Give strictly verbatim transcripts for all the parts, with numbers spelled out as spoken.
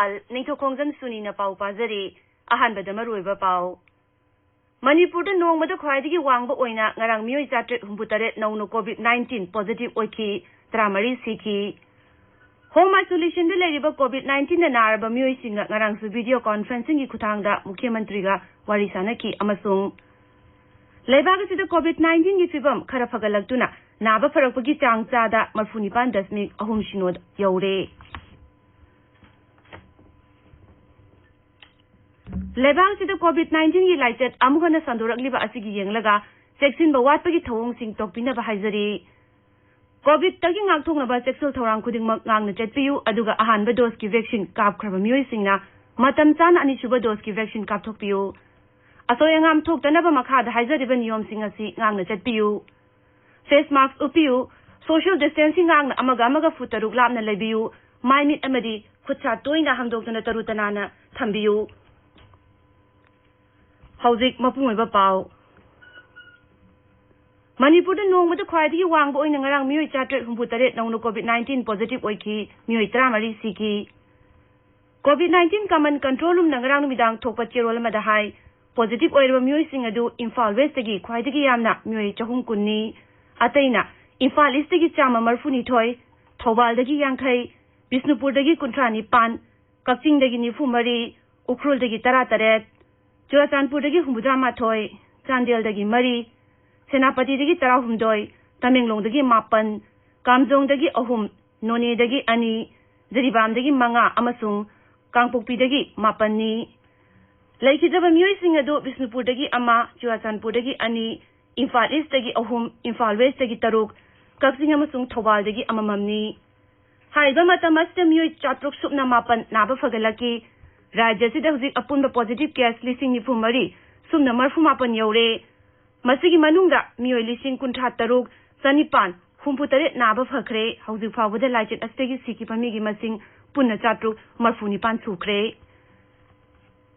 ꯅꯤꯡꯊꯧꯈꯣꯡꯖꯝ ꯁꯨꯅꯤꯅ ꯄꯥꯎ ꯄꯥꯖꯔꯤ꯫ ꯑꯍꯥꯟꯕꯗ ꯃꯔꯨꯑꯣꯏꯕ ꯄꯥꯎ꯫ ꯃꯅꯤꯄꯨꯔꯗ ꯅꯣꯡꯃꯗ ꯈ꯭ꯋꯥꯏꯗꯒꯤ ꯋꯥꯡꯕ ꯑꯣꯏꯅ ꯉꯔꯥꯡ ꯃꯤꯑꯣꯏ ꯆꯥꯇ꯭ꯔꯦꯠ ꯍꯨꯝꯐꯨ ꯇꯔꯦꯠ ꯅꯧꯅ COVID nineteen positive ꯑꯣꯏꯈꯤ, ꯇꯔꯥꯃꯔꯤ ꯁꯤꯈꯤ꯫ Home isolationꯗ ꯂꯩꯔꯤꯕ COVID nineteenꯅ ꯅꯥꯔꯕ ꯃꯤꯑꯣꯏꯁꯤꯡꯒ ꯉꯔꯥꯡꯁꯨ video conferencingꯒꯤ ꯈꯨꯠꯊꯥꯡꯗ ꯃꯨꯈ꯭ꯌ ꯃꯟꯇ꯭ꯔꯤꯒ ꯋꯥꯔꯤ ꯁꯥꯟꯅꯈꯤ ꯑꯃꯁꯨꯡ ꯂꯩꯕꯥꯛ ꯑꯁꯤꯗ COVID nineteenꯒꯤ ꯐꯤꯕꯝ ꯈꯔ ꯐꯒꯠꯂꯛꯇꯨꯅ ꯅꯥꯕ ꯐꯔꯛꯄꯒꯤ ꯆꯥꯡ ꯆꯥꯗ ꯃꯔꯤꯐꯨꯅꯤꯄꯥꯟ ꯗꯁꯃꯤꯛ ꯑꯍꯨꯝ ꯁꯤꯅꯣ ꯌꯧꯔꯦ꯫ ꯂꯩꯕꯥꯛ ꯑꯁꯤꯗ COVID nineteenꯒꯤ ꯂꯥꯏꯆꯠ ꯑꯃꯨꯛ ꯍꯟꯅ ꯁꯟꯗꯣꯔꯛꯂꯤꯕ ꯑꯁꯤꯒꯤ ꯌꯦꯡꯂꯒ ꯆꯦꯛꯁꯤꯟꯕ ꯋꯥꯠꯄꯒꯤ ꯊꯧꯑꯣꯡꯁꯤꯡ ꯇꯣꯛꯄꯤꯅꯕ ꯍꯥꯏꯖꯔꯤ꯫ COVIDꯇꯒꯤ ꯉꯥꯛꯊꯣꯛꯅꯕ ꯆꯦꯛꯁꯤꯜ ꯊꯧꯔꯥꯡ ꯈꯨꯗꯤꯡꯃꯛ ꯉꯥꯛꯅ ꯆꯠꯄꯤꯌꯨ, ꯑꯗꯨꯒ ꯑꯍꯥꯟꯕ doseꯀꯤ vaccine ꯀꯥꯞꯈ꯭ꯔꯕ ꯃꯤꯑꯣꯏꯁꯤꯡꯅ ꯃꯇꯝ ꯆꯥꯅ ꯑꯅꯤꯁꯨꯕ doseꯀꯤ vaccine ꯀꯥꯞꯊꯣꯛꯄꯤꯌꯨ꯫ ꯑꯁꯣꯏ ꯑꯉꯥꯝ ꯊꯣꯛꯇꯅꯕ ꯃꯈꯥꯗ ꯍꯥꯏꯖꯔꯤꯕ ꯅꯤꯌꯣꯝꯁꯤꯡ ꯑꯁꯤ ꯉꯥꯛꯅ ꯆꯠꯄꯤꯌꯨ꯫ Face mask ꯎꯞꯄꯤꯌꯨ꯫ Social distancing ꯉꯥꯛꯅ ꯑꯃꯒ ꯑꯃꯒ ꯐꯨꯠ ꯇꯔꯨꯛ ꯂꯥꯞꯅ ꯂꯩꯕꯤꯌꯨ꯫ ꯃꯥꯏ ꯃꯤꯠ ꯑꯃꯗꯤ ꯈꯨꯠ ꯁꯥ ꯇꯣꯏꯅ ꯍꯥꯝꯗꯣꯛꯇꯨꯅ ꯇꯔꯨ ꯇꯅꯥꯟꯅ ꯊꯝꯕꯤꯌꯨ꯫ ꯍꯧꯖꯤꯛ ꯃꯄꯨꯡ ꯑꯣꯏꯕ ꯄꯥꯎ꯫ ꯃꯅꯤꯄꯨꯔꯗ ꯅꯣꯡꯃꯗ ꯈ꯭ꯋꯥꯏꯗꯒꯤ ꯋꯥꯡꯕ ꯑꯣꯏꯅ ꯉꯔꯥꯡ ꯃꯤꯑꯣꯏ ꯆꯥꯇ꯭ꯔꯦꯠ ꯍꯨꯝꯐꯨ ꯇꯔꯦꯠ ꯅꯧꯅ COVID nineteen positive ꯑꯣꯏꯈꯤ, ꯃꯤꯑꯣꯏ ꯇꯔꯥꯃꯔꯤ ꯁꯤꯈꯤ꯫ COVID nineteen Command Control Roomꯅ ꯉꯔꯥꯡ ꯅꯨꯃꯤꯗꯥꯡ ꯊꯣꯛꯄ ꯆꯦꯔꯣꯜ ꯑꯃꯗ ꯍꯥꯏ, positive ꯑꯣꯏꯔꯕ ꯃꯤꯑꯣꯏꯁꯤꯡ ꯑꯗꯨ ꯏꯝꯐꯥꯜ Westꯇꯒꯤ ꯈ꯭ꯋꯥꯏꯗꯒꯤ ꯌꯥꯝꯅ ꯃꯤꯑꯣꯏ ꯆꯍꯨꯝ ꯀꯨꯟꯅꯤ꯫ ꯑꯇꯩꯅ ꯏꯝꯐꯥꯜ Eastꯇꯒꯤ ꯆꯥꯝꯃ ꯃꯔꯤꯐꯨꯅꯤꯊꯣꯏ, ꯊꯧꯕꯥꯜꯗꯒꯤ ꯌꯥꯡꯈꯩ, ꯕꯤꯁꯅꯨꯄꯨꯔꯗꯒꯤ ꯀꯨꯟꯊ꯭ꯔꯥ ꯅꯤꯄꯥꯟ, ꯀꯛꯆꯤꯡꯗꯒꯤ ꯅꯤꯐꯨ ꯃꯔꯤ, ꯎꯈ꯭ꯔꯨꯜꯗꯒꯤ ꯇꯔꯥ ꯇꯔꯦꯠ, ꯆꯨꯔꯆꯥꯟꯄꯨꯔꯗꯒꯤ ꯍꯨꯝꯐꯨꯇꯔꯥ ꯃꯥꯊꯣꯏ, ꯆꯥꯟꯗꯦꯜꯗꯒꯤ ꯃꯔꯤ, ꯁꯦꯅꯥꯄꯇꯤꯗꯒꯤ ꯇꯔꯥꯍꯨꯝꯗꯣꯏ, ꯇꯃꯦꯡꯂꯣꯡꯗꯒꯤ ꯃꯥꯄꯟ, ꯀꯥꯝꯖꯣꯡꯗꯒꯤ ꯑꯍꯨꯝ, ꯅꯣꯅꯦꯗꯒꯤ ꯑꯅꯤ, ꯖꯤꯔꯤꯕꯥꯝꯗꯒꯤ ꯃꯉꯥ ꯑꯃꯁꯨꯡ ꯀꯥꯡꯄꯣꯛꯄꯤꯗꯒꯤ ꯃꯥꯄꯟꯅꯤ꯫ ꯂꯩꯈꯤꯗ꯭ꯔꯕ ꯃꯤꯑꯣꯏꯁꯤꯡ ꯑꯗꯨ ꯕꯤꯁꯅꯨꯄꯨꯔꯗꯒꯤ ꯑꯃ, ꯆꯨꯔꯆꯥꯟꯄꯨꯔꯗꯒꯤ ꯑꯅꯤ, ꯏꯝꯐꯥꯜ Eastꯇꯒꯤ ꯑꯍꯨꯝ, ꯏꯝꯐꯥꯜ Westꯇꯒꯤ ꯇꯔꯨꯛ, ꯀꯛꯆꯤꯡ ꯑꯃꯁꯨꯡ ꯊꯧꯕꯥꯜꯗꯒꯤ ꯑꯃꯃꯝꯅꯤ꯫ ꯍꯥꯏꯔꯤꯕ ꯃꯇꯝ ꯑꯁꯤꯗ ꯃꯤꯑꯣꯏ ꯆꯥꯇ꯭ꯔꯨꯛ ꯁꯨꯞꯅ ꯃꯥꯄꯟ ꯅꯥꯕ ꯐꯒꯠꯂꯛꯈꯤ꯫ ꯔꯥꯖ꯭ꯌ ꯑꯁꯤꯗ ꯍꯧꯖꯤꯛ ꯑꯄꯨꯟꯕ positive case ꯂꯤꯁꯤꯡ ꯅꯤꯐꯨ ꯃꯔꯤ ꯁꯨꯞꯅ ꯃꯔꯤꯐꯨ ꯃꯥꯄꯟ ꯌꯧꯔꯦ꯫ ꯃꯁꯤꯒꯤ ꯃꯅꯨꯡꯗ ꯃꯤꯑꯣꯏ ꯂꯤꯁꯤꯡ ꯀꯨꯟꯊ꯭ꯔꯥ ꯇꯔꯨꯛ ꯆꯅꯤꯄꯥꯟ ꯍꯨꯝꯐꯨ ꯇꯔꯦꯠ ꯅꯥꯕ ꯐꯈ꯭ꯔꯦ꯫ ꯍꯧꯖꯤꯛ ꯐꯥꯎꯕꯗ ꯂꯥꯏꯆꯠ ꯑꯁꯤꯗꯒꯤ ꯁꯤꯈꯤꯕ ꯃꯤꯒꯤ ꯃꯁꯤꯡ ꯄꯨꯟꯅ ꯆꯥꯇ꯭ꯔꯨꯛ ꯃꯔꯤꯐꯨ ꯅꯤꯄꯥꯟ ꯁꯨꯈ꯭ꯔꯦ꯫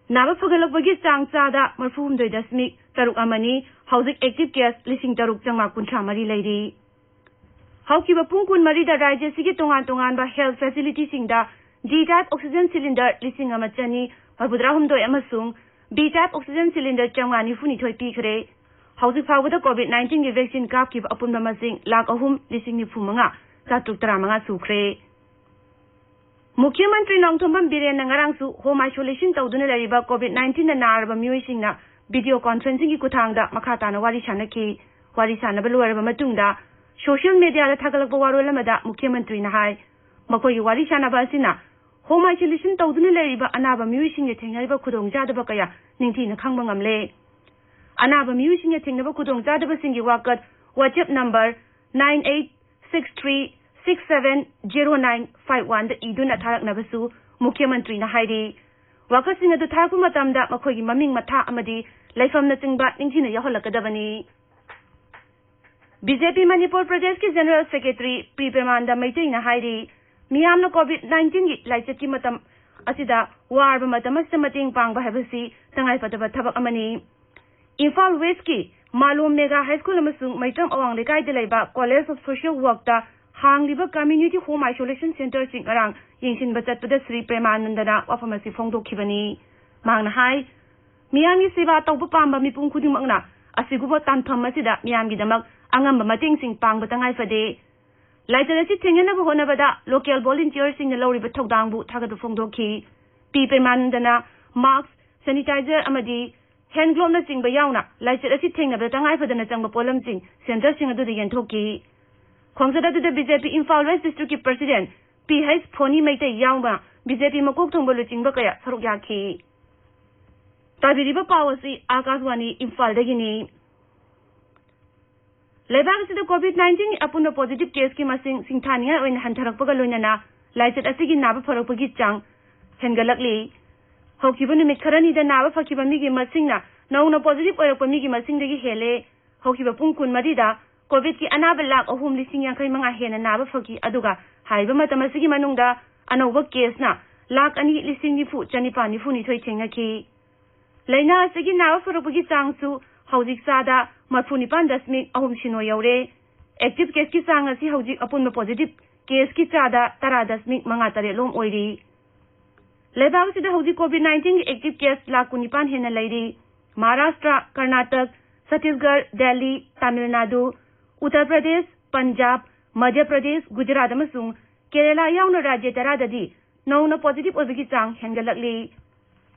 ꯅꯥꯕ ꯐꯒꯠꯂꯛꯄꯒꯤ ꯆꯥꯡ ꯆꯥꯗ ꯃꯔꯤꯐꯨ ꯍꯨꯝꯗꯣꯏ ꯗꯁꯃꯤꯛ ꯇꯔꯨꯛ ꯑꯃꯅꯤ꯫ ꯍꯧꯖꯤꯛ active case ꯂꯤꯁꯤꯡ ꯇꯔꯨꯛ ꯆꯥꯝꯃꯉꯥ ꯀꯨꯟꯊ꯭ꯔꯥ ꯃꯔꯤ ꯂꯩꯔꯤ꯫ ꯍꯧꯈꯤꯕ ꯄꯨꯡ ꯀꯨꯟꯃꯔꯤꯗ ꯔꯥꯖ꯭ꯌ ꯑꯁꯤꯒꯤ ꯇꯣꯉꯥꯟ ꯇꯣꯉꯥꯟꯕ health facilityꯁꯤꯡꯗ D type oxygen cylinder ꯂꯤꯁꯤꯡ ꯑꯃ ꯆꯅꯤ ꯃꯔꯤꯐꯨꯇꯔꯥꯍꯨꯝꯗꯣꯏ ꯑꯃꯁꯨꯡ B type oxygen cylinder ꯆꯥꯝꯃꯉꯥ ꯅꯤꯐꯨꯅꯤꯊꯣꯏ ꯄꯤꯈ꯭ꯔꯦ꯫ ꯍꯧꯖꯤꯛ ꯐꯥꯎꯕꯗ COVID nineteenꯒꯤ vaccine ꯀꯥꯞꯈꯤꯕ ꯑꯄꯨꯟꯕ ꯃꯁꯤꯡ ꯂꯥꯈ ꯑꯍꯨꯝ ꯂꯤꯁꯤꯡ ꯅꯤꯐꯨ ꯃꯉꯥ ꯆꯥꯇ꯭ꯔꯨꯛ ꯇꯔꯥꯃꯉꯥ ꯁꯨꯈ꯭ꯔꯦ꯫ ꯃꯨꯈ꯭ꯌ ꯃꯟꯇ꯭ꯔꯤ ꯅꯣꯡꯊꯣꯝꯕꯝ ꯕꯤꯔꯦꯟꯅ ꯉꯔꯥꯡꯁꯨ home isolation ꯇꯧꯗꯨꯅ ꯂꯩꯔꯤꯕ COVID nineteenꯅ ꯅꯥꯔꯕ ꯃꯤꯑꯣꯏꯁꯤꯡꯅ video conferencingꯒꯤ ꯈꯨꯠꯊꯥꯡꯗ ꯃꯈꯥ ꯇꯥꯅ ꯋꯥꯔꯤ ꯁꯥꯟꯅꯈꯤ꯫ ꯋꯥꯔꯤ ꯁꯥꯟꯅꯕ ꯂꯣꯏꯔꯕ ꯃꯇꯨꯡꯗ social mediaꯗ ꯊꯥꯒꯠꯂꯛꯄ ꯋꯥꯔꯣꯜ ꯑꯃꯗ ꯃꯨꯈ꯭ꯌ ꯃꯟꯇ꯭ꯔꯤꯅ ꯍꯥꯏ, ꯃꯈꯣꯏꯒꯤ ꯋꯥꯔꯤ ꯁꯥꯟꯅꯕ ꯑꯁꯤꯅ home isolation ꯇꯧꯗꯨꯅ ꯂꯩꯔꯤꯕ ꯑꯅꯥꯕ ꯃꯤꯑꯣꯏꯁꯤꯡꯅ ꯊꯦꯡꯅꯔꯤꯕ ꯈꯨꯗꯣꯡꯆꯥꯗꯕ ꯀꯌꯥ ꯅꯤꯡꯊꯤꯅ ꯈꯪꯕ ꯉꯝꯂꯦ꯫ ꯑꯅꯥꯕ ꯃꯤꯑꯣꯏꯁꯤꯡꯅ ꯊꯦꯡꯅꯕ ꯈꯨꯗꯣꯡꯆꯥꯗꯕꯁꯤꯡꯒꯤ ꯋꯥꯀꯠ WhatsApp number nine eight six three six seven zero nine five oneꯗ ꯏꯗꯨꯅ ꯊꯥꯔꯛꯅꯕꯁꯨ ꯃꯨꯈ꯭ꯌ ꯃꯟꯇ꯭ꯔꯤꯅ ꯍꯥꯏꯔꯤ꯫ ꯋꯥꯀꯠꯁꯤꯡ ꯑꯗꯨ ꯊꯥꯔꯛꯄ ꯃꯇꯝꯗ ꯃꯈꯣꯏꯒꯤ ꯃꯃꯤꯡ, ꯃꯊꯥ ꯑꯃꯗꯤ ꯂꯩꯐꯝꯅꯆꯤꯡꯕ ꯅꯤꯡꯊꯤꯅ ꯌꯥꯎꯍꯜꯂꯛꯀꯗꯕꯅꯤ꯫ BJP ꯃꯅꯤꯄꯨꯔ ꯄ꯭ꯔꯗꯦꯁꯀꯤ General Secretary ꯄꯤ ꯄ꯭ꯔꯦꯃꯥꯅꯟꯗ ꯃꯩꯇꯩꯅ ꯍꯥꯏꯔꯤ, ꯃꯤꯌꯥꯝꯅ COVID nineteenꯒꯤ ꯂꯥꯏꯆꯠꯀꯤ ꯃꯇꯝ ꯑꯁꯤꯗ ꯋꯥꯔꯕ ꯃꯇꯝ ꯑꯁꯤꯗ ꯃꯇꯦꯡ ꯄꯥꯡꯕ ꯍꯥꯏꯕꯁꯤ ꯇꯉꯥꯏꯐꯗꯕ ꯊꯕꯛ ꯑꯃꯅꯤ꯫ ꯏꯝꯐꯥꯜ Westꯀꯤ ꯃꯥꯂꯣꯝ Mega High School ꯑꯃꯁꯨꯡ ꯃꯩꯇ꯭ꯔꯝ ꯑꯋꯥꯡ ꯂꯩꯀꯥꯏꯗ ꯂꯩꯕ College of Social Workꯇ ꯍꯥꯡꯂꯤꯕ community home isolation centreꯁꯤꯡ ꯉꯔꯥꯡ ꯌꯦꯡꯁꯤꯟꯕ ꯆꯠꯄꯗ ꯁ꯭ꯔꯤ ꯄ꯭ꯔꯦꯃꯥꯅꯟꯗꯅ ꯋꯥꯐꯝ ꯑꯁꯤ ꯐꯣꯡꯗꯣꯛꯈꯤꯕꯅꯤ꯫ ꯃꯍꯥꯛꯅ ꯍꯥꯏ, ꯃꯤꯌꯥꯝꯒꯤ ꯁꯦꯕꯥ ꯇꯧꯕ ꯄꯥꯝꯕ ꯃꯤꯄꯨꯝ ꯈꯨꯗꯤꯡꯃꯛꯅ ꯑꯁꯤꯒꯨꯝꯕ ꯇꯥꯟꯐꯝ ꯑꯁꯤꯗ ꯃꯤꯌꯥꯝꯒꯤꯗꯃꯛ ꯑꯉꯝꯕ ꯃꯇꯦꯡꯁꯤꯡ ꯄꯥꯡꯕ ꯇꯉꯥꯏ ꯐꯗꯦ꯫ ꯂꯥꯏꯆꯠ ꯑꯁꯤ ꯊꯦꯡꯅꯅꯕ ꯍꯣꯠꯅꯕꯗ local volunteerꯁꯤꯡꯅ ꯂꯧꯔꯤꯕ ꯊꯧꯗꯥꯡꯕꯨ ꯊꯥꯒꯠꯄ ꯐꯣꯡꯗꯣꯛꯈꯤ꯫ ꯄꯤ ꯄ꯭ꯔꯦꯃꯥꯅꯟꯗꯅ mask, sanitizer ꯑꯃꯗꯤ hand gloveꯅꯆꯤꯡꯕ ꯌꯥꯎꯅ ꯂꯥꯏꯆꯠ ꯑꯁꯤ ꯊꯦꯡꯅꯕꯗ ꯇꯉꯥꯏ ꯐꯗꯅ ꯆꯪꯕ ꯄꯣꯠꯂꯝꯁꯤꯡ centreꯁꯤꯡ ꯑꯗꯨꯗ ꯌꯦꯟꯊꯣꯛꯈꯤ꯫ ꯈꯣꯡꯆꯠ ꯑꯗꯨꯗ BJP ꯏꯝꯐꯥꯜ West Districtꯀꯤ President P H Phoni Meitei ꯌꯥꯎꯅ BJP ꯃꯀꯣꯛ ꯊꯣꯡꯕ ꯂꯨꯆꯤꯡꯕ ꯀꯌꯥ ꯁꯔꯨꯛ ꯌꯥꯈꯤ꯫ ꯇꯥꯕꯤꯔꯤꯕ ꯄꯥꯎ ꯑꯁꯤ ꯑꯥꯀꯥꯁꯕꯥꯅꯤ ꯏꯝꯐꯥꯜꯗꯒꯤꯅꯤ꯫ ꯂꯩꯕꯥꯛ ꯑꯁꯤꯗ COVID nineteenꯒꯤ ꯑꯄꯨꯟꯕ positive caseꯀꯤ ꯃꯁꯤꯡ ꯁꯤꯡꯊꯥꯅꯤꯡꯉꯥꯏ ꯑꯣꯏꯅ ꯍꯟꯊꯔꯛꯄꯒ ꯂꯣꯏꯅꯅ ꯂꯥꯏꯆꯠ ꯑꯁꯤꯒꯤ ꯅꯥꯕ ꯐꯔꯛꯄꯒꯤ ꯆꯥꯡ ꯍꯦꯟꯒꯠꯂꯛꯂꯤ꯫ ꯍꯧꯈꯤꯕ ꯅꯨꯃꯤꯠ ꯈꯔꯅꯤꯗ ꯅꯥꯕ ꯐꯈꯤꯕ ꯃꯤꯒꯤ ꯃꯁꯤꯡꯅ ꯅꯧꯅ positive ꯑꯣꯏꯔꯛꯄ ꯃꯤꯒꯤ ꯃꯁꯤꯡꯗꯒꯤ ꯍꯦꯜꯂꯦ꯫ ꯍꯧꯈꯤꯕ ꯄꯨꯡ ꯀꯨꯟꯃꯔꯤꯗ COVIDꯀꯤ ꯑꯅꯥꯕ ꯂꯥꯈ ꯑꯍꯨꯝ ꯂꯤꯁꯤꯡ ꯌꯥꯡꯈꯩ ꯃꯉꯥ ꯍꯦꯟꯅ ꯅꯥꯕ ꯐꯈꯤ, ꯑꯗꯨꯒ ꯍꯥꯏꯔꯤꯕ ꯃꯇꯝ ꯑꯁꯤꯒꯤ ꯃꯅꯨꯡꯗ ꯑꯅꯧꯕ caseꯅ ꯂꯥꯈ ꯑꯅꯤ ꯂꯤꯁꯤꯡ ꯅꯤꯐꯨ ꯆꯅꯤꯄꯥꯟ ꯅꯤꯐꯨꯅꯤꯊꯣꯏ ꯊꯦꯡꯅꯈꯤ꯫ ꯂꯥꯏꯅꯥ ꯑꯁꯤꯒꯤ ꯅꯥꯕ ꯐꯔꯛꯄꯒꯤ ꯆꯥꯡꯁꯨ ꯍꯧꯖꯤꯛ ꯆꯥꯗ ꯃꯔꯤꯐꯨ ꯅꯤꯄꯥꯟ ꯗꯁꯃꯤꯛ ꯑꯍꯨꯝ ꯁꯤꯅꯣ ꯌꯧꯔꯦ꯫ Active caseꯀꯤ ꯆꯥꯡ ꯑꯁꯤ ꯍꯧꯖꯤꯛ ꯑꯄꯨꯟꯕ positive ꯀꯦꯁꯀꯤ ꯆꯥꯗ ꯇꯔꯥ ꯗꯁꯃꯤꯛ ꯃꯉꯥ ꯇꯔꯦꯠ ꯂꯣꯝ ꯑꯣꯏꯔꯤ꯫ ꯂꯩꯕꯥꯛ ꯑꯁꯤꯗ ꯍꯧꯖꯤꯛ ꯀꯣꯚꯤꯗ ꯅꯥꯏꯟꯇꯤꯟꯒꯤ ꯑꯦꯛꯇꯤꯚ ꯀꯦꯁ ꯂꯥꯈ ꯀꯨꯟꯅꯤꯄꯥꯟ ꯍꯦꯟꯅ ꯂꯩꯔꯤ꯫ ꯃꯍꯥꯔꯥꯁꯇ꯭ꯔ, ꯀꯔꯅꯥꯇꯛ, ꯆꯇꯤꯁꯒꯔ, ꯗꯦꯜꯂꯤ, ꯇꯥꯃꯤꯜ ꯅꯥꯗꯨ, ꯎꯠꯇꯔ ꯄ꯭ꯔꯗꯦꯁ, ꯄꯟꯖꯥꯕ, ꯃꯙ꯭ꯌ ꯄ꯭ꯔꯗꯦꯁ, ꯒꯨꯖꯔꯥꯠ ꯑꯃꯁꯨꯡ ꯀꯦꯔꯦꯂꯥ ꯌꯥꯎꯅ ꯔꯥꯖ꯭ꯌ ꯇꯔꯥꯗꯗꯤ ꯅꯧꯅ ꯄꯣꯖꯤꯇꯤꯚ ꯑꯣꯏꯕꯒꯤ ꯆꯥꯡ ꯍꯦꯟꯒꯠꯂꯛꯂꯤ꯫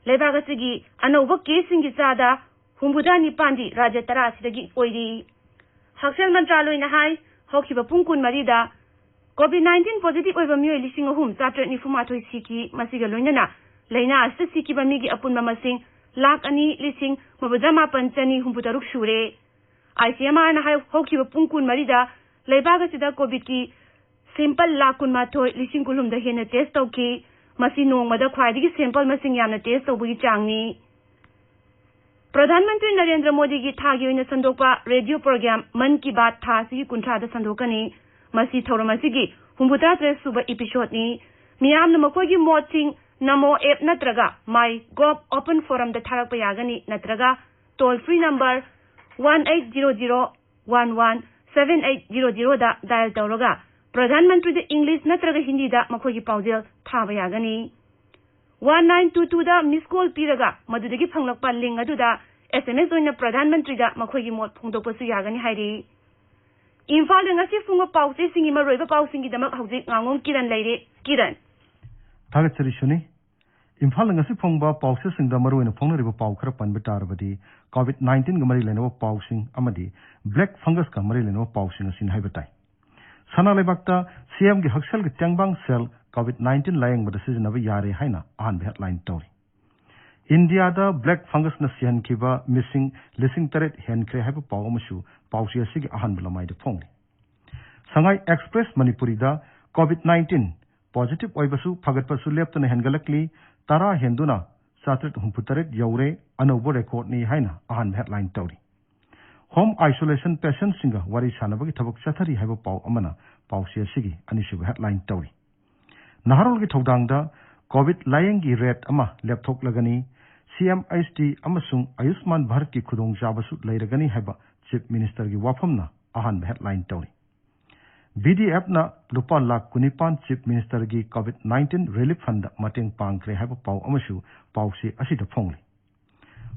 ꯂꯩꯕꯥꯛ ꯑꯁꯤꯒꯤ ꯑꯅꯧꯕ ꯀꯦꯁꯁꯤꯡꯒꯤ ꯆꯥꯗ ꯍꯨꯝꯐꯨꯇꯔꯥ ꯅꯤꯄꯥꯟꯗꯤ ꯔꯥꯖ꯭ꯌ ꯇꯔꯥ ꯑꯁꯤꯗꯒꯤ ꯑꯣꯏꯔꯤ꯫ ꯍꯛꯁꯦꯜ ꯃꯟꯇ꯭ꯔꯥꯂꯣꯏꯅ ꯍꯥꯏ, ꯍꯧꯈꯤꯕ ꯄꯨꯡ ꯀꯨꯟꯃꯔꯤꯗ ꯀꯣꯚꯤꯗ ꯅꯥꯏꯟꯇꯤꯟ ꯄꯣꯖꯤꯇꯤꯚ ꯑꯣꯏꯕ ꯃꯤꯑꯣꯏ ꯂꯤꯁꯤꯡ ꯑꯍꯨꯝ ꯆꯥꯇ꯭ꯔꯦꯠ ꯅꯤꯐꯨ ꯃꯥꯊꯣꯏ ꯁꯤꯈꯤ꯫ ꯃꯁꯤꯒ ꯂꯣꯏꯅꯅ ꯂꯥꯏꯅꯥ ꯑꯁꯤꯗ ꯁꯤꯈꯤꯕ ꯃꯤꯒꯤ ꯑꯄꯨꯟꯕ ꯃꯁꯤꯡ ꯂꯥꯈ ꯑꯅꯤ ꯂꯤꯁꯤꯡ ꯃꯧꯗ꯭ꯔꯥ ꯃꯥꯄꯟ ꯆꯅꯤ ꯍꯨꯝꯐꯨ ꯇꯔꯨꯛ ꯁꯨꯔꯦ꯫ ꯑꯥꯏ ꯁꯤ ꯑꯦꯝ ꯑꯥꯔꯅ ꯍꯥꯏ, ꯍꯧꯈꯤꯕ ꯄꯨꯡ ꯀꯨꯟꯃꯔꯤꯗ ꯂꯩꯕꯥꯛ ꯑꯁꯤꯗ ꯀꯣꯚꯤꯗꯀꯤ ꯁꯦꯝꯄꯜ ꯂꯥꯈ ꯀꯨꯟꯃꯥꯊꯣꯏ ꯂꯤꯁꯤꯡ ꯀꯨꯟꯍꯨꯝꯗ ꯍꯦꯟꯅ ꯇꯦꯁ ꯇꯧꯈꯤ꯫ ꯃꯁꯤ ꯅꯣꯡꯃꯗ ꯈ꯭ꯋꯥꯏꯗꯒꯤ ꯁꯦꯝꯄꯜ ꯃꯁꯤꯡ ꯌꯥꯝꯅ ꯇꯦꯁ ꯇꯧꯕꯒꯤ ꯆꯥꯡꯅꯤ꯫ ꯄ꯭ꯔꯙꯥꯟ ꯃꯟꯇ꯭ꯔꯤ ꯅꯔꯦꯟꯗ꯭ꯔ ꯃꯣꯗꯤꯒꯤ ꯊꯥꯒꯤ ꯑꯣꯏꯅ ꯁꯟꯗꯣꯛꯄ ꯔꯦꯗꯤꯑꯣ ꯄ꯭ꯔꯣꯒ꯭ꯔꯥꯝ ꯃꯟ ꯀꯤ ꯕꯥꯠ ꯊꯥ ꯑꯁꯤꯒꯤ ꯀꯨꯟꯊ꯭ꯔꯥꯗ ꯁꯟꯗꯣꯛꯀꯅꯤ꯫ ꯃꯁꯤ ꯊꯧꯔꯝ ꯑꯁꯤꯒꯤ ꯍꯨꯝꯐꯨꯇꯔꯥ ꯇꯔꯦꯠ ꯁꯨꯕ ꯏꯄꯤꯁꯣꯗꯅꯤ꯫ ꯃꯤꯌꯥꯝꯅ ꯃꯈꯣꯏꯒꯤ ꯃꯣꯠꯁꯤꯡ ꯅꯃꯣ ꯑꯦꯞ ꯅꯠꯇ꯭ꯔꯒ ꯃꯥꯏ ꯒꯣꯚ ꯑꯣꯄꯟ ꯐꯣꯔꯝꯗ ꯊꯥꯔꯛꯄ ꯌꯥꯒꯅꯤ, ꯅꯠꯇ꯭ꯔꯒ toll free number one eight zero zero one one seven eight zero ꯖꯤꯔꯣꯗ ꯗꯥꯏꯜ ꯇꯧꯔꯒ ꯄ꯭ꯔꯙꯥꯟ ꯃꯟꯇ꯭ꯔꯤꯗ ꯏꯪꯂꯤꯁ ꯅꯠꯇ꯭ꯔꯒ ꯍꯤꯟꯗꯤꯗ ꯃꯈꯣꯏꯒꯤ ꯄꯥꯎꯖꯦꯜ ꯊꯥꯕ ꯌꯥꯒꯅꯤ꯫ ꯋꯥꯟ ꯅꯥꯏꯟ ꯇꯨ ꯇꯨꯗ ꯃꯤꯁ ꯀꯣꯜ ꯄꯤꯔꯒ ꯃꯗꯨꯗꯒꯤ ꯐꯪꯂꯛꯄ ꯂꯤꯡ ꯑꯗꯨꯗ ꯑꯦꯁ ꯑꯦꯝ ꯑꯦꯁ ꯑꯣꯏꯅ ꯄ꯭ꯔꯙꯥꯟ ꯃꯟꯇ꯭ꯔꯤꯗ ꯃꯈꯣꯏꯒꯤ ꯃꯣꯠ ꯐꯣꯡꯗꯣꯛꯄꯁꯨ ꯌꯥꯒꯅꯤ ꯍꯥꯏꯔꯤ꯫ ꯏꯝꯐꯥꯜꯗ ꯉꯁꯤ ꯐꯣꯡꯕ ꯄꯥꯎꯆꯦꯁꯤꯡꯒꯤ ꯃꯔꯨꯑꯣꯏꯕ ꯄꯥꯎꯁꯤꯡꯒꯤꯗꯃꯛ ꯍꯧꯖꯤꯛ ꯉꯥꯉꯣꯝ ꯀꯤꯔꯟ ꯂꯩꯔꯦ꯫ ꯀꯤꯔꯟ꯫ ꯊꯥꯒꯠꯆꯔꯤ ꯁꯨꯅꯤ꯫ ꯏꯝꯐꯥꯜꯗ ꯉꯁꯤ ꯐꯣꯡꯕ ꯄꯥꯎꯆꯦꯁꯤꯡꯗ ꯃꯔꯨꯑꯣꯏꯅ ꯐꯣꯡꯅꯔꯤꯕ ꯄꯥꯎ ꯈꯔ ꯄꯟꯕ ꯇꯥꯔꯕꯗꯤ, ꯀꯣꯚꯤꯗ ꯅꯥꯏꯟꯇꯤꯟꯒ ꯃꯔꯤ ꯂꯩꯅꯕ ꯄꯥꯎꯁꯤꯡ ꯑꯃꯗꯤ ꯕ꯭ꯂꯦꯛ ꯐꯪꯒꯁꯀ ꯃꯔꯤ ꯂꯩꯅꯕ ꯄꯥꯎꯁꯤꯡ ꯑꯁꯤꯅꯤ ꯍꯥꯏꯕ ꯇꯥꯏ꯫ ꯁꯅꯥ ꯂꯩꯕꯥꯛꯇ ꯁꯤ ꯑꯦꯝꯒꯤ ꯍꯛꯁꯦꯜꯒꯤ ꯇꯦꯡꯕꯥꯡ ꯁꯦꯜ ꯀꯣꯚꯤꯗ ꯅꯥꯏꯟꯇꯤꯟ ꯂꯥꯌꯦꯡꯕꯗ ꯁꯤꯖꯤꯟꯅꯕ ꯌꯥꯔꯦ ꯍꯥꯏꯅ ꯑꯍꯥꯟꯕ ꯍꯦꯗꯂꯥꯏꯟ ꯇꯧꯔꯤ꯫ ꯏꯟꯗꯤꯌꯥꯗ ꯕ꯭ꯂꯦꯛ ꯐꯪꯒꯁꯅ ꯁꯤꯍꯟꯈꯤꯕ ꯃꯤꯁꯤꯡ ꯂꯤꯁꯤꯡ ꯇꯔꯦꯠ ꯍꯦꯟꯈ꯭ꯔꯦ ꯍꯥꯏꯕ ꯄꯥꯎ ꯑꯃꯁꯨ ꯄꯥꯎꯆꯦ ꯑꯁꯤꯒꯤ ꯑꯍꯥꯟꯕ ꯂꯃꯥꯏꯗ ꯐꯣꯡꯂꯤ꯫ ꯁꯉꯥꯏ ꯑꯦꯛꯁꯄ꯭ꯔꯦꯁ ꯃꯅꯤꯄꯨꯔꯤꯗ ꯀꯣꯚꯤꯗ ꯅꯥꯏꯟꯇꯤꯟ ꯄꯣꯖꯤꯇꯤꯚ ꯑꯣꯏꯕꯁꯨ ꯐꯒꯠꯄꯁꯨ ꯂꯦꯞꯇꯅ ꯍꯦꯟꯒꯠꯂꯛꯂꯤ, ꯇꯔꯥ ꯍꯦꯟꯗꯨꯅ ꯆꯥꯇ꯭ꯔꯦꯠ ꯍꯨꯝꯐꯨꯇꯔꯦꯠ ꯌꯧꯔꯦ, ꯑꯅꯧꯕ ꯔꯦꯀꯣꯔꯗꯅꯤ ꯍꯥꯏꯅ ꯑꯍꯥꯟꯕ ꯍꯦꯗꯂꯥꯏꯟ ꯇꯧꯔꯤ꯫ ꯍꯣꯝ ꯑꯥꯏꯁꯣꯂꯦꯁꯟ ꯄꯦꯁꯦꯟꯠꯁꯤꯡꯒ ꯋꯥꯔꯤ ꯁꯥꯟꯅꯕꯒꯤ ꯊꯕꯛ ꯆꯠꯊꯔꯤ ꯍꯥꯏꯕ ꯄꯥꯎ ꯑꯃꯅ ꯄꯥꯎꯆꯦ ꯑꯁꯤꯒꯤ ꯑꯅꯤꯁꯨꯕ ꯍꯦꯗꯂꯥꯏꯟ ꯇꯧꯔꯤ꯫ ꯅꯍꯥꯔꯣꯜꯒꯤ ꯊꯧꯗꯥꯡꯗ ꯀꯣꯚꯤꯗ ꯂꯥꯌꯦꯡꯒꯤ ꯔꯦꯠ ꯑꯃ ꯂꯦꯞꯊꯣꯛꯂꯒꯅꯤ, ꯁꯤ ꯑꯦꯝ ꯑꯩꯆ ꯗꯤ ꯑꯃꯁꯨꯡ ꯑꯌꯨꯁꯃꯥꯟ ꯚꯥꯔꯠꯀꯤ ꯈꯨꯗꯣꯡꯆꯥꯕꯁꯨ ꯂꯩꯔꯒꯅꯤ ꯍꯥꯏꯕ ꯆꯤꯐ ꯃꯤꯅꯤꯁꯇꯔꯒꯤ ꯋꯥꯐꯝꯅ ꯑꯍꯥꯟꯕ ꯍꯦꯗꯂꯥꯏꯟ ꯇꯧꯔꯤ꯫ ꯕꯤ ꯗꯤ ꯑꯦꯐꯅ ꯂꯨꯄꯥ lakh ꯀꯨꯟꯅꯤꯄꯥꯟ Chief Ministerꯒꯤ COVID nineteen Relief Fundꯗ ꯃꯇꯦꯡ ꯄꯥꯡꯈ꯭ꯔꯦ ꯍꯥꯏꯕ ꯄꯥꯎ ꯑꯃꯁꯨ ꯄꯥꯎꯆꯦ ꯑꯁꯤꯗ ꯐꯣꯡꯂꯤ꯫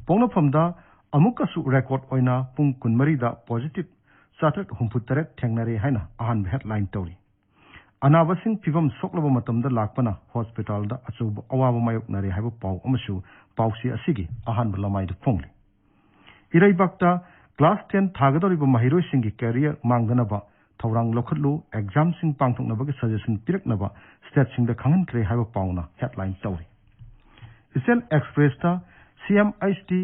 ꯄꯣꯛꯅꯐꯝꯗ ꯑꯃꯨꯛꯀꯁꯨ record ꯑꯣꯏꯅ ꯄꯨꯡ ꯀꯨꯟꯃꯔꯤꯗ positive ꯆꯥꯇ꯭ꯔꯦꯠ ꯍꯨꯝꯐꯨꯇꯔꯦꯠ ꯊꯦꯡꯅꯔꯦ ꯍꯥꯏꯅ ꯑꯍꯥꯟꯕ headline ꯇꯧꯔꯤ꯫ ꯑꯅꯥꯕꯁꯤꯡ ꯐꯤꯕꯝ ꯁꯣꯛꯂꯕ ꯃꯇꯝꯗ ꯂꯥꯛꯄꯅ hospitalꯗ ꯑꯆꯧꯕ ꯑꯋꯥꯕ ꯃꯥꯌꯣꯛꯅꯔꯦ ꯍꯥꯏꯕ ꯄꯥꯎ ꯑꯃꯁꯨ ꯄꯥꯎꯆꯦ ꯑꯁꯤꯒꯤ ꯑꯍꯥꯟꯕ ꯂꯃꯥꯏꯗ ꯐꯣꯡꯂꯤ꯫ ꯏꯔꯩꯕꯥꯛꯇ class ten ꯊꯥꯒꯗꯧꯔꯤꯕ ꯃꯍꯩꯔꯣꯏꯁꯤꯡꯒꯤ career ꯃꯥꯡꯗꯅꯕ ꯊꯧꯔꯥꯡ ꯂꯧꯈꯠꯂꯨ, examꯁꯤꯡ ꯄꯥꯡꯊꯣꯛꯅꯕꯒꯤ suggestion ꯄꯤꯔꯛꯅꯕ stateꯁꯤꯡꯗ ꯈꯪꯍꯟꯈ꯭ꯔꯦ ꯍꯥꯏꯕ ꯄꯥꯎꯅ headline ꯇꯧꯔꯤ꯫ Asian Expressꯇ C M H T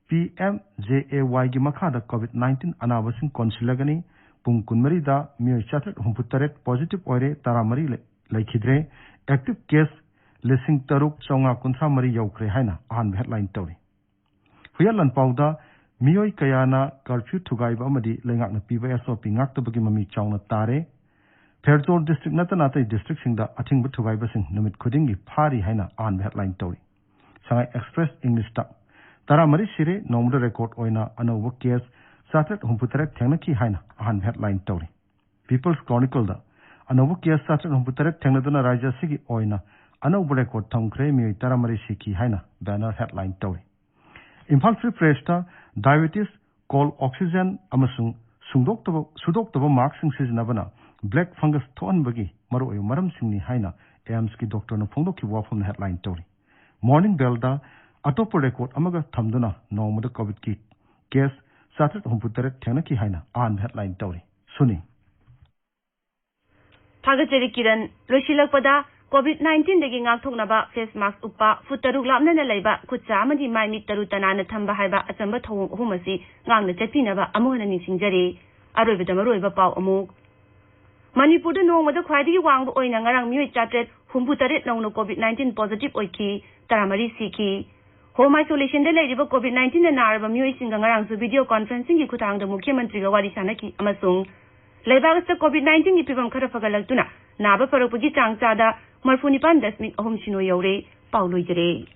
P M J A Yꯒꯤ ꯃꯈꯥꯗ COVID nineteen ꯑꯅꯥꯕꯁꯤꯡ ꯀꯣꯟꯁꯤꯜꯂꯒꯅꯤ꯫ ꯄꯨꯡ ꯀꯨꯟꯃꯔꯤꯗ ꯃꯤꯑꯣꯏ ꯆꯥꯇ꯭ꯔꯦꯠ ꯍꯨꯝꯐꯨꯇꯔꯦꯠ positive ꯑꯣꯏꯔꯦ, ꯇꯔꯥꯃꯔꯤ ꯂꯩ-, ꯂꯩꯈꯤꯗ꯭ꯔꯦ꯫ Active case ꯂꯤꯁꯤꯡ ꯇꯔꯨꯛ ꯆꯥꯝꯃꯉꯥ ꯀꯨꯟꯊ꯭ꯔꯥ ꯃꯔꯤ ꯌꯧꯈ꯭ꯔꯦ ꯍꯥꯏꯅ ꯑꯍꯥꯟꯕ headline ꯇꯧꯔꯤ꯫ ꯍꯨꯏꯌꯥꯂꯥꯟꯄꯥꯎꯗ ꯃꯤꯑꯣꯏ ꯀꯌꯥꯅ curfew ꯊꯨꯒꯥꯏꯕ ꯑꯃꯗꯤ ꯂꯩꯉꯥꯛꯅ ꯄꯤꯕ S O P ꯉꯥꯛꯇꯕꯒꯤ ꯃꯃꯤ ꯆꯥꯎꯅ ꯇꯥꯔꯦ꯫ ꯐꯦꯔꯖꯣꯔ district ꯅꯠꯇꯅ ꯑꯇꯩ districtꯁꯤꯡꯗ ꯑꯊꯤꯡꯕ ꯊꯨꯒꯥꯏꯕꯁꯤꯡ ꯅꯨꯃꯤꯠ ꯈꯨꯗꯤꯡꯒꯤ ꯐꯥꯔꯤ ꯍꯥꯏꯅ ꯑꯍꯥꯟꯕ headline ꯇꯧꯔꯤ꯫ ꯁꯉꯥꯏ Express Englishꯇ ꯇꯔꯥꯃꯔꯤ ꯁꯤꯔꯦ, ꯅꯣꯡꯃꯗ record ꯑꯣꯏꯅ ꯑꯅꯧꯕ case ꯆꯥꯇ꯭ꯔꯦꯠ ꯍꯨꯝꯐꯨꯇꯔꯦꯠ ꯊꯦꯡꯅꯈꯤ ꯍꯥꯏꯅ ꯑꯍꯥꯟꯕ headline ꯇꯧꯔꯤ꯫ People's Chronicleꯗ ꯑꯅꯧꯕ case ꯆꯥꯇ꯭ꯔꯦꯠ ꯍꯨꯝꯐꯨꯇꯔꯦꯠ ꯊꯦꯡꯅꯗꯨꯅ ꯔꯥꯖ꯭ꯌ ꯑꯁꯤꯒꯤ ꯑꯣꯏꯅ ꯑꯅꯧꯕ record ꯊꯝꯈ꯭ꯔꯦ, ꯃꯤꯑꯣꯏ ꯇꯔꯥꯃꯔꯤ ꯁꯤꯈꯤ ꯍꯥꯏꯅ banner headline ꯇꯧꯔꯤ꯫ Imphal Free Pressꯇ diabetes, cold oxygen ꯑꯃꯁꯨꯡ ꯁꯨꯡꯗꯣꯛꯇꯕ, ꯁꯨꯗꯣꯛꯇꯕ maskꯁꯤꯡ ꯁꯤꯖꯤꯟꯅꯕꯅ black fungus ꯊꯣꯛꯍꯟꯕꯒꯤ ꯃꯔꯨꯑꯣꯏꯕ ꯃꯔꯝꯁꯤꯡꯅꯤ ꯍꯥꯏꯅ AIIMSꯀꯤ doctorꯅ ꯐꯣꯡꯗꯣꯛꯈꯤꯕ ꯋꯥꯐꯝꯅ headline ꯇꯧꯔꯤ꯫ Morning Bellꯗ ꯑꯇꯣꯞꯄ record ꯑꯃꯒ ꯊꯝꯗꯨꯅ ꯅꯣꯡꯃꯗ COVIDꯀꯤ case ꯆꯥꯇ꯭ꯔꯦꯠ ꯍꯨꯝꯐꯨꯇꯔꯦꯠ ꯊꯦꯡꯅꯈꯤ ꯍꯥꯏꯅ ꯑꯍꯥꯟꯕ headline ꯇꯧꯔꯤ꯫ ꯁꯨꯅꯤ꯫ ꯊꯥꯒꯠꯆꯔꯤ ꯀꯤꯔꯟ꯫ ꯂꯣꯏꯁꯤꯜꯂꯛꯄꯗ, COVID nineteenꯗꯒꯤ ꯉꯥꯛꯊꯣꯛꯅꯕ face mask ꯎꯞꯄ, ꯐꯨꯠ ꯇꯔꯨꯛ ꯂꯥꯞꯅꯅ ꯂꯩꯕ, ꯈꯨꯠ ꯁꯥ ꯑꯃꯗꯤ ꯃꯥꯏ ꯃꯤꯠ ꯇꯔꯨ ꯇꯅꯥꯟꯅ ꯊꯝꯕ ꯍꯥꯏꯕ ꯑꯆꯝꯕ ꯊꯧꯑꯣꯡ ꯑꯍꯨꯝ ꯑꯁꯤ ꯉꯥꯛꯅ ꯆꯠꯄꯤꯅꯕ ꯑꯃꯨꯛ ꯍꯟꯅ ꯅꯤꯡꯁꯤꯡꯖꯔꯤ꯫ ꯑꯔꯣꯏꯕꯗ ꯃꯔꯨꯑꯣꯏꯕ ꯄꯥꯎ ꯑꯃꯨꯛ꯫ ꯃꯅꯤꯄꯨꯔꯗ ꯅꯣꯡꯃꯗ ꯈ꯭ꯋꯥꯏꯗꯒꯤ ꯋꯥꯡꯕ ꯑꯣꯏꯅ ꯉꯔꯥꯡ ꯃꯤꯑꯣꯏ ꯆꯥꯇ꯭ꯔꯦꯠ ꯍꯨꯝꯐꯨꯇꯔꯦꯠ ꯅꯧꯅ COVID nineteen positive ꯑꯣꯏꯈꯤ, ꯇꯔꯥꯃꯔꯤ ꯁꯤꯈꯤ꯫ Home isolationꯗ ꯂꯩꯔꯤꯕ COVID nineteenꯅ ꯅꯥꯔꯕ ꯃꯤꯑꯣꯏꯁꯤꯡꯒ ꯉꯔꯥꯡꯁꯨ video conferencingꯒꯤ ꯈꯨꯠꯊꯥꯡꯗ ꯃꯨꯈ꯭ꯌ ꯃꯟꯇ꯭ꯔꯤꯒ ꯋꯥꯔꯤ ꯁꯥꯟꯅꯈꯤ ꯑꯃꯁꯨꯡ ꯂꯩꯕꯥꯛ ꯑꯁꯤꯗ COVID nineteenꯒꯤ ꯐꯤꯕꯝ ꯈꯔ ꯐꯒꯠꯂꯛꯇꯨꯅ ꯅꯥꯕ ꯐꯔꯛꯄꯒꯤ ꯆꯥꯡ ꯆꯥꯗ ꯃꯔꯤꯐꯨ ꯅꯤꯄꯥꯟ ꯗꯁꯃꯤꯛ ꯑꯍꯨꯝ ꯁꯤꯅꯣ ꯌꯧꯔꯦ꯫ ꯄꯥꯎ ꯂꯣꯏꯖꯔꯦ꯫